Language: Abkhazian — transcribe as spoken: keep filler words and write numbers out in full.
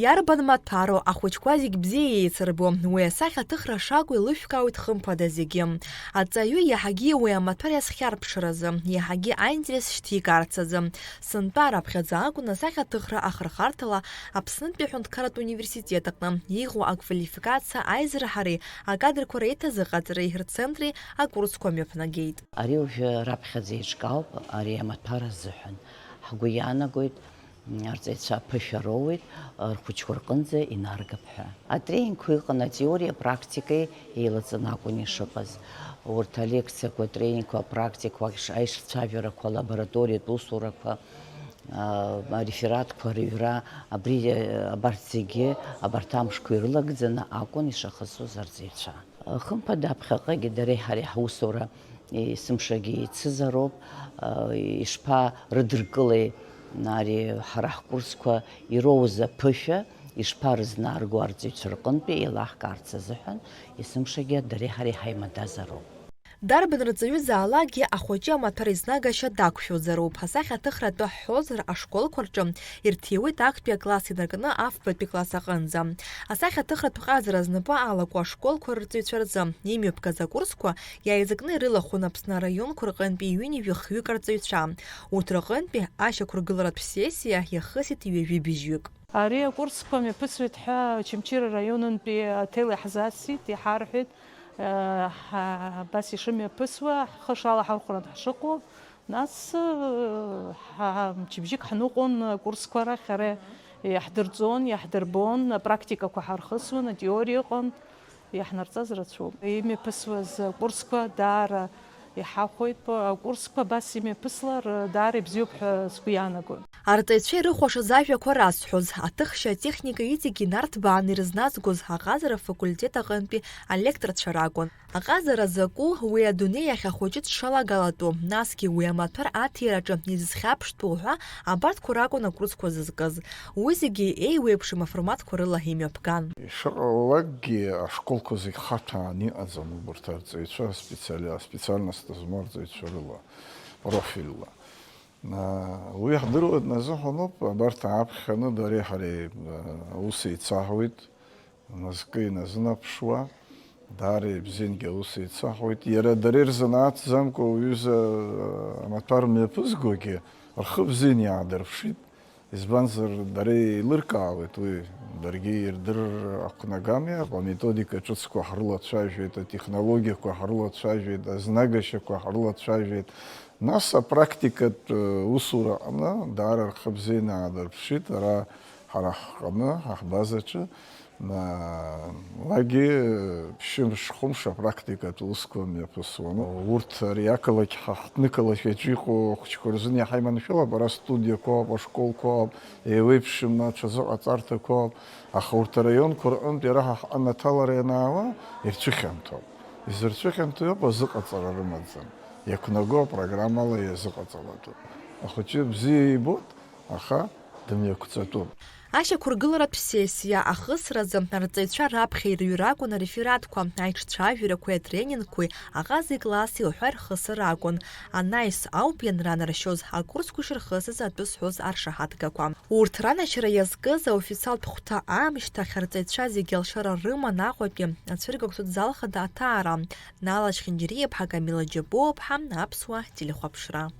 Иарбан маҭәароу ахәыҷқәа зегь бзиа еицырбо, уи асахьаҭыхра шакәу еилышәкаауеит хымԥада зегьы. Аҵаҩы иаҳагьы уи амаҭәар иазхьарԥшразы, иаҳагьы аинтерес шьҭикаарц азы. Сынтәа раԥхьаӡа акәын асахьаҭыхра ахырхарҭала Аԥснытәи аҳәынҭқарратә университет аҟны иҟоу аквалификациа аизырҳареи акадрқәа реиҭазыҟаҵареи рцентри акурсқәа мҩаԥнагеит. Ари уажәы раԥхьаӡа еиҿкаауп, ари амаҭәар азыҳәан. Ҳгәы иаанагоит, м, арҵаҩцәа аԥышәа роуеит, рхәыҷқәа рҟынӡа инаргап ҳәа. Атренингқәа ыҟан атеориеи апрактикеи еилаҵаны акәын ишыҟаз. Урҭ алекциақәа, атренингқәа, апрактикақәа, аиш-, аишцәажәарақәа, алабораториатә усурақәа, а, арефератқәа рыҩра, абри, а, абарҭ зегьы, абарҭ амшқәа ирылагӡаны акәын ишахысуаз арҵаҩцәа. Хымԥада, аԥхьаҟагьы дареи ҳареи ҳусура есымшагьы еицызароуп. Ишԥарыдыркылеи ари ҳара ҳкурсқәа ироуз аԥышәа, ишԥарызнарго арҵаҩцәа рҟынтәи еилаҳкаарц азыҳәан, есымшагьы дареи ҳареи ҳаимадазароуп. Дарбан рҵаҩызаалакгьы ахәыҷы амаҭәар изнагашьа дақәшәозароуп. Асахьаҭыхра атәы ҳҳәозар, ашколқәа рҿы ирҭиуеит актәи акласс инаркны афбатәи класс аҟынӡа. Асахьаҭыхратә ҟазара знапы алаку ашколқәа рырҵаҩцәа рзы имҩаԥгаз акурсқәа иааизакны ирылахәын Аԥсны араионқәа рҟынтәи ҩынҩажәи хҩык арҵаҩцәа. Урҭ рҟынтәи ашьақәыргыларатә сессиа иахысит ҩажәи быжьҩык. Ари акурсқәа мҩаԥысуеит ҳәа Очамчыра араионынтәи аҭел иаҳзасит, иҳарҳәеит, э, ҳа-, абас ишымҩаԥысуа, ҳхы шалаҳархәратә ҳшыҟоу. Нас, э, ҳа-, мчыбжьык ҳныҟәон акурсқәа рахь, ара иаҳдырҵон, иаҳдырбон, апрактикақәа ҳархысуан, атеориа ыҟан, иаҳнарҵаз рацәоуп. Имҩаԥысуаз акурсқәа даара иҳахәоит, акурсқәа абас имҩаԥыслар даара ибзиоуп ҳәа сгәы иаанагоит. Арҵаҩцәа ирыхәашаз ажәақәа расҳәоз, аҭыхшьа атехника иҵегьы инарҭбааны ирызназгоз аҟазара афакультет аҟынтәи алекторцәа ракәын. Аҟазара закәу, уи адунеи ахь ахәыҷы дшалагалатәу, насгьы уи амаҭәар аҭираҿы изызхьаԥштәу ҳәа абарҭқәа ракәын акурсқәа зызкыз. Уи зегьы еиуеиԥшым аформатқәа рыла имҩаԥган. Ишыҟалалакгьы, ашколқәа зегь хаҭәааны иҟаӡам убарҭ арҵаҩцәа специали-, специальность змоу арҵаҩцәа рыла, профильла. Уи ҳдыруа дназыҳәаноуп, абарҭ ааԥхьаны дареи ҳареи, аус еицаҳуеит, мызкы иназынаԥшуа, даара ибзиангьы аус еицаҳуеит. Иара дара ирзанааҭӡамкәа уҩыза амаҭәар мҩаԥызгогьы рхы бзианы иаадырԥшит. Избанзар, дара еилыркаауеит уи, даргьы ирдырыр ақәнагам иҟоуп, аметодика ҿыцқәа ҳрылацәажәеит, атехнологиақәа ҳрылацәажәеит, азнагашьақәа ҳрылацәажәеит. Нас апрактикатә, э, усураҟны даара рхы бзианы аадырԥшит, ара ҳара ҳҟны, ҳа ҳбазаҿы, на-, уагьы, э, ԥшьымш-хәымш апрактикатә усқәа мҩаԥысуан. Урҭ ари ақалақь ҳа ҳҭнықалақь аҿы иҟоу ахәыҷқәа рзын иаҳа иманшәалоуп, ара студиақәоуп, ашколқәоуп, еиуеиԥшым аҽазыҟаҵарҭақәоуп, аха урҭ араионқәа рҟынтә иара ҳа ҳҟанаҭалара ианаауа, ирцәыхьанҭоуп. Изырцәыхьанҭоу иоуп, азыҟаҵара рымаӡам. Иақәнаго апрограммала иазыҟаҵалатәуп. Ахәыҷы бзиа ибоит, аха дымҩақәҵатәуп. Ашьақәыргыларатә сессиа ахысразы арҵаҩцәа раԥхьа ирҩыр акәын арефератқәа, аиҿцәажәарақәеи атренингқәеи, аҟазеи класси уҳәа ирхысыр акәын. Анаҩс ауп ианранаршьоз акурсқәа ишырхысыз атәы зҳәоз аршаҳаҭгақәа. Урҭ ранашьара иазкыз аофициалтә хәҭа аамышьҭахь арҵаҩцәа зегьы алшара рыман Аҟәатәи ацәыргақәҵатә зал хада аҭаара. Нала Чхинџьариа-иԥҳа, Камила Џьапуа-ԥҳа, Аԥсуа телехәаԥшра.